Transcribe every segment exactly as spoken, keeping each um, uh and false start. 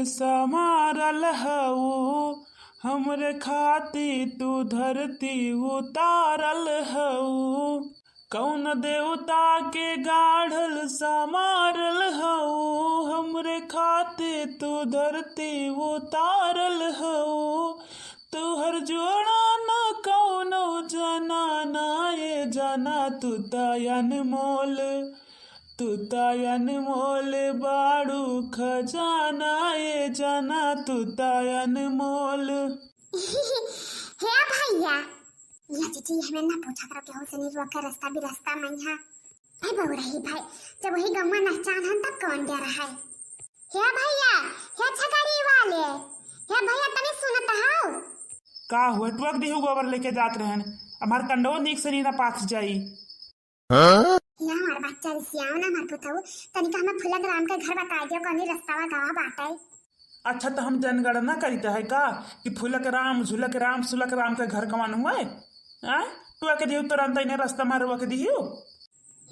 संवारल हऊ, हमरे खातिर तू धरती उतारल हऊ। कौन देवता के गाढ़ल संवारल हऊ, हमरे खातिर तू धरती उतारल हऊ। तोहर जोड़ा न कौनो जनाना, ए जाना तू त अनमोल, तू त अनमोल बाड़ू खजाना, ए जाना तू त अनमोल। हे भैया, या जीजी, हमें ना पूछा करो केहू से, नहीं रोके रास्ता भी रास्ता में यहाँ। ए बउरही भाई, जब वही गौवा नहचान हन तब कौन डर है? हे भैया, हे छगड़ी वाले, हे भैया तनी सुनत हौ? का हुआ, टुअक दिहु गोबर लेके जात रहन, हमार कंडो नीक से नी ना पाथ जाई। हाँ? या हमार बच्चा रिसियाओ ना हमार पुतऊ, तनिका हमें फुलक राम के घर बताइ दियो, कौनी रस्तावा गवा बाटे। अच्छा, तो हम जनगणना करीत है का कि फुलक राम, झुलक राम, सुलक राम के घर कवन हुए? हाँ? टुअक दिहु तुरंत इन्हें रस्ता मारवा के दिहु।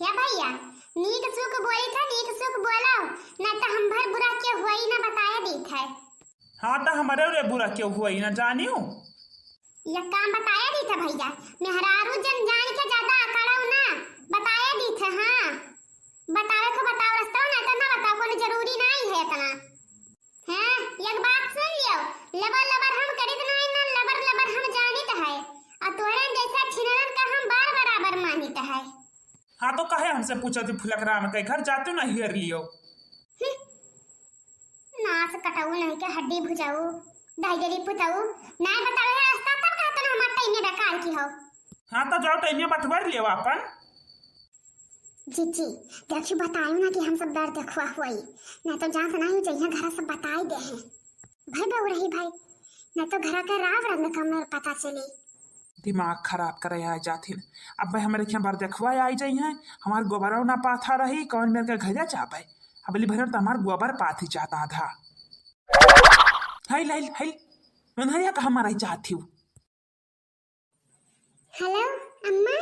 हे भैया, नीक सुख बोली था, नीक सुख बोलो, ना तो हम भर बुरा के हुई ना बताया दीत है। हाँ, तो हमारे रे बुरा के हुई ना जानियो। ये काम बताया दीत है भैया, मेहरारू जन जान के ज्यादा अकड़ाओ ना, बताया दीत है। हाँ, बतावे को बताओ रस्ता, ना तो ना बताओ, कोनो जरूरी नहीं है इतना। हैं, एक बात सुन लियो, लबर लबर हम करित नाई ना, लबर लबर हम जानित है, आ तोहरे जैसा छिनरन का हम बार बराबर मानित है। हाँ, तो काहे हमसे पूछत ही फुलक राम के घर जाते ना हेर लियो। हम्म, नास कटाऊ नहीं के हड्डी भुजाऊ, दाई गेली पुताऊ, नाई बतावे है रास्ता तब कहत ना हमार टाइम में बेकार की हो। हाँ, तो जाओ टाइम में बटवर लियो अपन। जीजी, देखी बतायो ना कि हम सब डर देखुआ हुई, ना तो जात ना ही जइहा घर सब बताई दे हैं। भाई बउरही भाई, ना तो घर के राव रंग का मेर पता चली। दिमाग खराब करे आ जाथिन। अब भाई हमरे यहाँ बर देखुआ आई जाई हैं, हमार गोबरो ना पाथा रही, कौन मेर के घरे जाबे। अबली भर तो हमार गोबर पाथी जाता था। हाइल, हाइल, हाइल, मनहरिया का हमारा ही चाहती हूँ। हेलो अम्मा,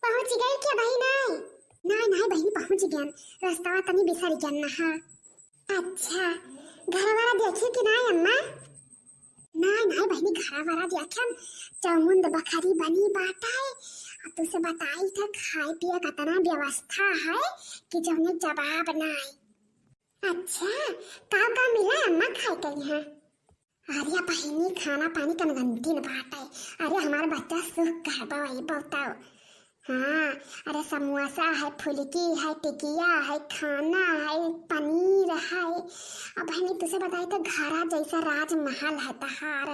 पहुँच गई क्या बहिन? नाई, नाई बहिनी, पहुँच गयन, रस्तावा तनी बिसर गयन ना। हाँ, अच्छा, घर वाला देखी कि नाई अम्मा? नाई, नाई बहिनी, घर वाला देखन, चौमुंद बखरी बनी बाटे, अब तुसे बताई था खाए पिए कतना व्यवस्था है कि जौने जवाब नाई। अच्छा, का का मिला अम्मा खाए के यहाँ? अरे बहिनी, खाना पानी कनगंतीन बाटे। अरे हमार बच्चा सुख कहबा वही बताओ। हाँ, अरे समोसा है, फुलकी है, टिकिया है, खाना है, पनीर है। अब बहिनी तुसे बताई तो घरा जैसा राजमहल है तहार।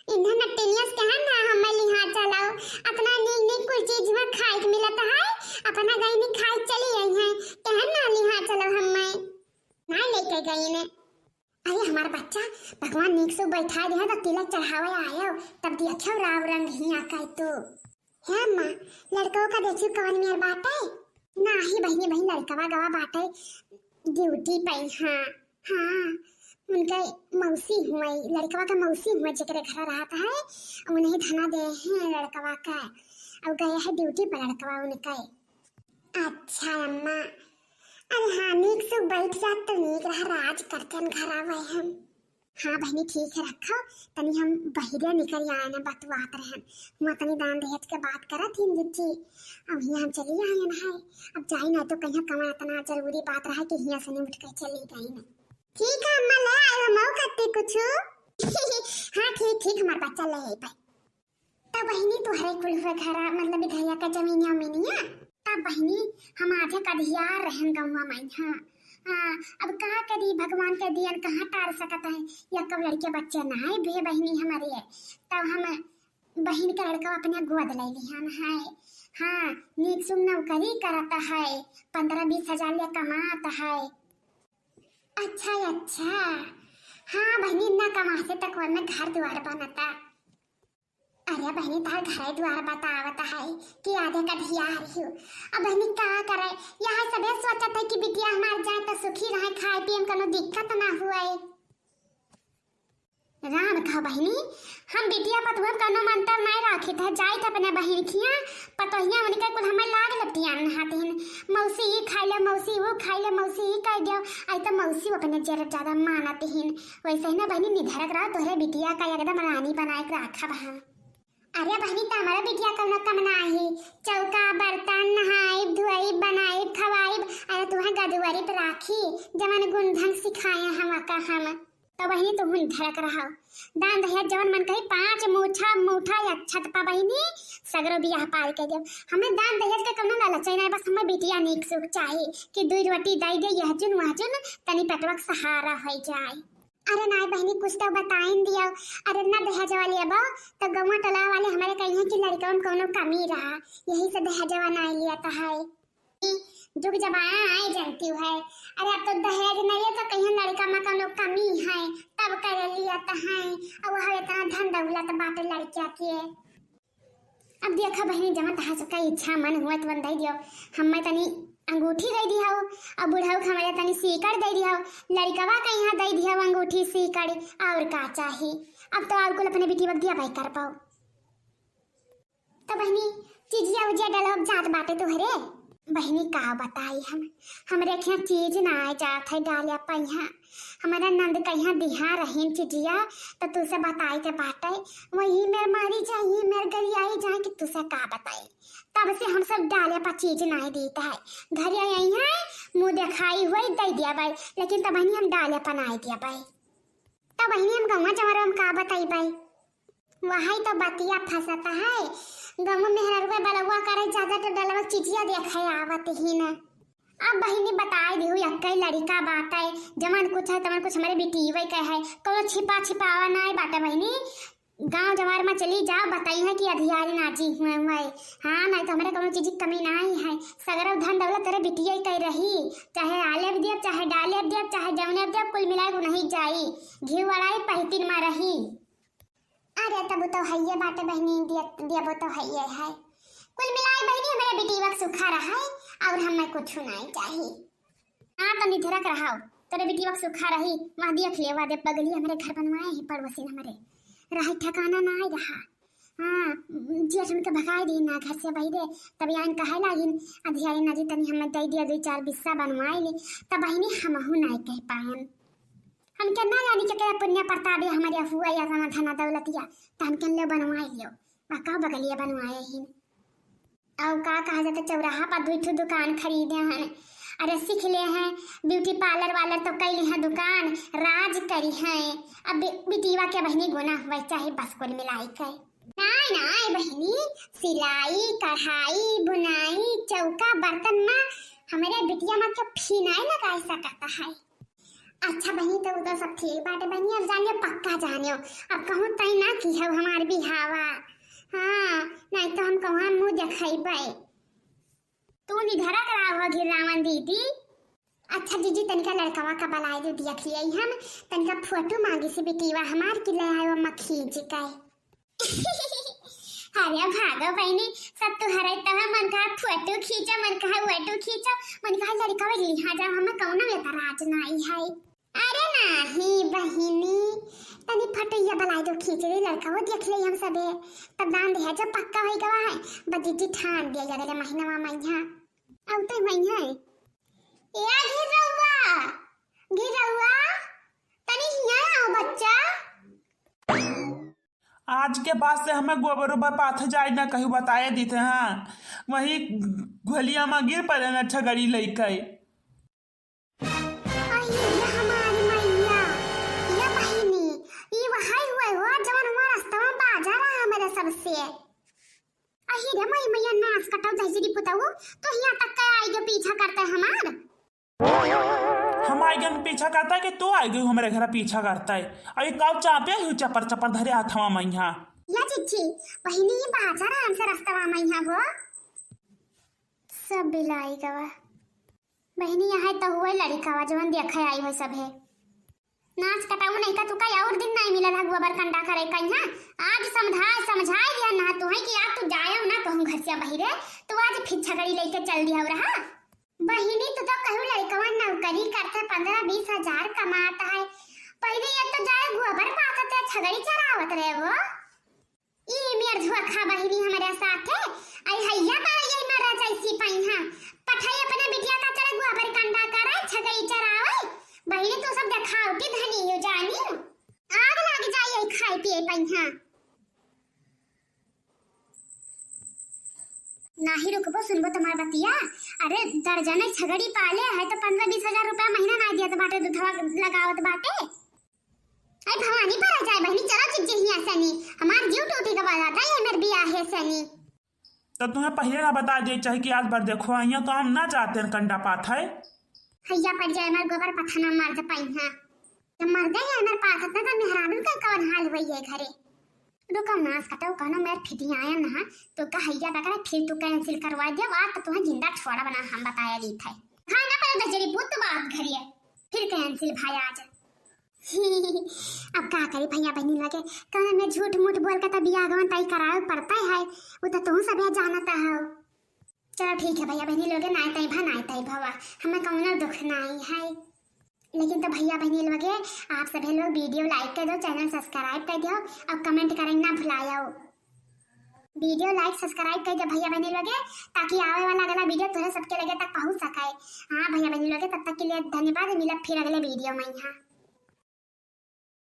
इन्हें नटिनियस कहन ना हमें लिहा चलाओ, अपना नीक नीक कुल चीज में खाए के मिलत है, अपना गईनी खाए चली आई हैं, कहन ना लिहा चलो हमें। ना लेके गई ने। अरे हमार बच्चा, भगवान नीक से बैठा दे तो तिलक चढ़ावे आयो, तब देखो राव रंग हिया का तू। हे अम्मा, लड़कवा का देखियो कवन मेर बाटे? नाही बहिनी, बहिन लड़कवा गवा बाटे ड्यूटी पे। हाँ, हाँ, उनके मौसी हुए, लड़कवा का मौसी हुए जेकरे घर रहत है, उन्हें धना दे हैं लड़कवा का, अब गए है ड्यूटी पर लड़कवा उनके। अच्छा अम्मा, अरे हाँ, नीक से बैठ जात तो नीक रहा, राज करतन घर आवे हम। हाँ बहिनी, ठीक है, रखो, तनी हम बहिरे निकल आए ना, बतुआत रहन, हुआ तनी दान दहेज के बात करत ही जीजी, अब हियाँ हम चली आए ना है, अब जाई ना तो कहीं कमा इतना जरूरी बात रहा कि हियाँ से नहीं उठ के चली गई ना। ठीक है अम्मा, ले आए हम, और करते कुछ। हाँ ठीक, ठीक, हमार बच्चा ले आई भाई। तब बहिनी तोहरे कुल हुए घरा, मतलब इधरिया का जमीनिया उमीनिया? तब बहिनी हम आधे कधियार रहन गौवा में, हाँ। हाँ, अब का करी, भगवान के दियन कहाँ टार सकत है, या कब लड़के बच्चे ना आए भे बहिनी हमारे, तब हम बहिन के लड़का अपने गोद ले लिहन है। हाँ, नीक सुन नौकरी करत है, पन्द्रह बीस हजार ले कमात है। अच्छा, अच्छा। हाँ बहिनी, ना कमा से तक में घर द्वार बनता। अरे बहिनी, तार घरे द्वार बतावत है कि आधे कधियार ही। अब बहिनी का करे, यह सबे सोचत है कि बिटिया हमार जाए तो सुखी रहे, खाए पिए में कोनो दिक्कत ना हुए। राम कहो बहिनी, हम बिटिया पतोह कउनो मंतर नाई राखित है, जाइत अपने बहिन खिया, पतोहिया उनके कुल हमें लाग लपटियान नहातिन, मौसी ई खाई ले, मौसी वो खाई ले, मौसी ई कह दियो, आई तो मौसी अपने जरा ज्यादा मानतिन। वैसे ही ना बहिनी निधरक रहो, तोहरे बिटिया का एकदम रानी बनाए के राखब हाँ। अरे बहिनी, त हमारा बिटिया कउनो कम नाही, चौका बर्तन नहाइब धोइब बनाइब खवाइब, अरे तुहें गदुआरी पे राखी, जवन गुण ढंग सिखाए हम का हम। तो बहिनी तुहुन धरक रहो, दान दहेज जवन मन कही पाँच मूठा मूठा या छत पा बहिनी, सगरो बियाह पार के देब। हमें दान दहेज के कउनो लालच नहीं, बस हमें बिटिया नीक सुख चाही कि दुई रोटी दई दे, यह जुन वह जुन तनी पेटवा के सहारा हो जाए। अरे नाई बहिनी, कुछ तो बताइन दियो। अरे ना दहेज वाली अब तो गौवा टोला वाले हमारे कही है कि लड़कवा में कउनो कमी रहा, यही से दहेजवा नाई लिया तो है। जुग जमाना आए जानती है। अरे अब तो दहेज नहीं है तो कहीं लड़का में कउनो कमी है, तब कर लिया तो है। अब वह इतना धन दौलत बाटे लड़किया के। अब देखा बहिनी, जवन तहार सबका इच्छा मन हुआ तुवन दे दियो। हमें तनी अंगूठी दे दियो, अब बुढ़ऊ के हमारे तनी सीकड़ दे दियो, लड़कवा का यहाँ दे दियो अंगूठी सीकड़, और का चाही? अब तो और कुल अपने बिटिया दिया भाई कर पाओ। तो बहिनी, चिजिया उजिया डलवा जात बाटे तोहरे? बहिनी, का बताई हम, हमरे खिया चीज ना आए जात है डाले पइहा। हमारा नंद कहिया दिहा रहीन चिजिया, तो तुसे बताई के बाटे, वही मेर मारी जाए, ये मेर गरियाई जाए कि तुसे का बताई। तब से हम सब डाले पर चीज नाई दीत है। घर आई है, मुँह देखाई हुई दे दिया बाई, लेकिन तब बहिनी हम डाले पर नाई दिया बाई। तब बहिनी हम गौवा जवार हम का बताई बाई? वही तो बतिया फंसत है। गौवा मेहररुआ बलौआ करे ज्यादा तो डलवा चिजिया देखे आवत ही न। अब बहिनी बताई दिहु, यक्कई लड़िका बाटे, जवन कुछ है तवन कुछ हमरे बिटियवे के है, कउनो छिपा छिपावा नाई बाटे बहिनी। गाँव जवार में चली जाओ, बताई है कि अधियारी नाजी हुए हुए। हाँ, नाई तो हमरे कउनो चीज की कमी नाई है, सगरो धन दौलत तेरे बिटिया के रही, चाहे आले भी देब, चाहे डाले भी देब, चाहे जौने भी देब, कुल मिलाए को नहीं जाई, घी वड़ाई पहितिन में रही। अरे तब तो हइये बाटे बहिनी, दिया, दिया वो तो हइये है। कुल मिलाए बहिनी हमरे बिटिया के सुखा रहा है और हमें कुछ नहीं चाहिए। हाँ, तनी धरक रहाओ, तोरे बिटिया के सुखा रही, वहाँ देख ले, वहाँ दे बगली हमरे घर बनवाए हैं, पड़ोसी हमरे रहे ठिकाना ना आए रहा। हाँ, जेठ उनके भगाए दी ना घर से बहिरे, तब यान कहे लागिन, अधियारी नाजी तनी हमें दे दिया, दो चार बिस्सा बनवाए ले, तब बहिनी हमहू नाई कह पायन। हम के ना जानी के कया पुण्य प्रताप या हमारे हुआ या तना धना दौलतिया, त हम के ले बनवाए लियो, बा का बगलिया बनवाए ही। और का कहा जाता, चौराहा पर दुई ठो दुकान खरीदे हैं, अरे सीख ले हैं, ब्यूटी पार्लर वालर तो कैली हैं दुकान, राज करी हैं। अब बि-, बिटिया के बहिनी गुना हुआ चाहे बस कुल मिलाई के। नाई, नाई बहिनी, सिलाई, कढ़ाई, बुनाई, चौका, बर्तन में हमरे बिटिया में के फी नाई लगाई सकता है। अच्छा बहिनी, तो उ तो सब ठीक बाटे बहिनी, अब जानियो पक्का जानियो, अब कहूँ तय ना की हो हमार बिहावा। हाँ, नहीं तो हम कहूँ मुँह देखेबे। तू निधरक रहा हो घिरावन दीदी। अच्छा जीजी, तनिका लड़कवा का बलाई दे दिया खियाई हम, तनिका फोटो मांगी से बिटिया हमार की ले आयो अम्मा खींच के। अरे भागो बहिनी, सब तुहरे तब मन कहा फोटो खींचो, मन कहा फोटो खींचो, मन कहा लड़कवा लिहा जाओ, हमें कौनो एतराज नाई है। अरे नाही बहिनी, तनी फटैया बलाई दो, खींच दे लड़का, वो देख ले हम सबे। तब दान दे जब पक्का होई गवा है, बजीजी ठान दिया जा रहे महीना मा मैया। आउते मैया। ए घिरौआ, घिरौआ, तनी हिया आओ बच्चा। आज के बाद से हमें गोबर उबर पाथे जाए ना कहीं बताए दीते हैं, वही घोलिया में गिर पड़े ना ठगड़ी लइके। अरे ये हमारी मैया, ये बहिनी, ये वही हुए हो जवन हमारा रास्ता में बाजा रहा मेरे सबसे। अरे रे मोरी मैया, नास कटाऊ दहिजरी पुताऊ, तो यहाँ तक का आई जो पीछा करता है हमार? हम आई गन पीछा करता है कि तू आई गई हमारे घर पीछा करता है? अभी कब चापे हुई चपर चपर धरे हाथवा में यहाँ। या चिच्ची, बहिनी ये बाजा रहा हमसे रास्ता में यहाँ हो। सब बिलाई गवा। बहिनी, यहाँ तो हुए लड़िकावा, जवन देखे आई हुए सब है। नास कटाऊ नहीं का, तू का और दिन नहीं मिलल है गोबर कंडा करे का यहाँ। आज समझा, समझाई दिया ना तू है कि आज तू जायो ना कहूँ घर से बहिरे, तू आज फिर छगड़ी लेके चल दिया रहा। बहिनी, तू तो कहूँ लड़िकावा नौकरी करते, पन्द्रह बीस हजार कमाता है। पहले ये तो जाए गोबर पाथत रहे, छगड़ी चरावत रहे हो। ई मेर धोखा बहिनी हमरे साथे। आई हैया पर ये मरा जैसी पइहा। पठाई अपने बिटिया का चले गोबर कंडा करे, छगड़ी चरावे। बहिनी तू सब देखावटी धनी हो जानी। आग लाग जाई है खाए पिए पइहा। नाही रुकबो, सुनबो तुम्हार बतिया। अरे दर्जन छगड़ी पाले है तो पन्द्रह बीस हजार रुपया महीना ना दिया तो बाटे, दूधवा लगावत बाटे। अरे भवानी पर आ जाए बहिनी, चलो चिज्जे हिया सनी, हमार जीव टूटी का बात आता है मेरे बिया है सनी। तो तुम्हें पहले ना बता दे चाहे कि आज भर देखो आइया तो हम ना जाते हैं कंडा पाथ है। हैया पड़ जाए हमार गोबर पथना मर जा पइहा। जब मर गए हमार पाथत ना तो मेहरारू का कौन हाल हुई है घरे। रुको नास कटो कहनो मेर फिटियायन ना तो का हैया बकरा फिर तू कैंसिल करवा दे, आज तो तुम्हें जिंदा छोड़ा बना हम बताया ली था। हाँ ना पर जरी पुत बात घरिए फिर कैंसिल भाई आज। अब का करी भैया बहनी लगे, कहने में झूठ मूठ बोल के तो बियाह गवन तय करावे पड़ता है, वो तो तुम सब जानता हो। चलो ठीक है भैया बहनी लोगे, नाय तय भा नाय तय भवा, हमें कौनो दुख नाई है। लेकिन तो भैया बहनी लोगे, आप सभी लोग वीडियो लाइक कर दो, चैनल सब्सक्राइब कर दो और कमेंट करें ना भुलायो। वीडियो लाइक सब्सक्राइब कर दो भैया बहनी लोगे, ताकि आवे वाला अगला वीडियो तुम्हें सबके लगे तक पहुंच सके। हाँ भैया बहनी लोगे, तब तक के लिए धन्यवाद, मिलब फिर अगले वीडियो में। यहाँ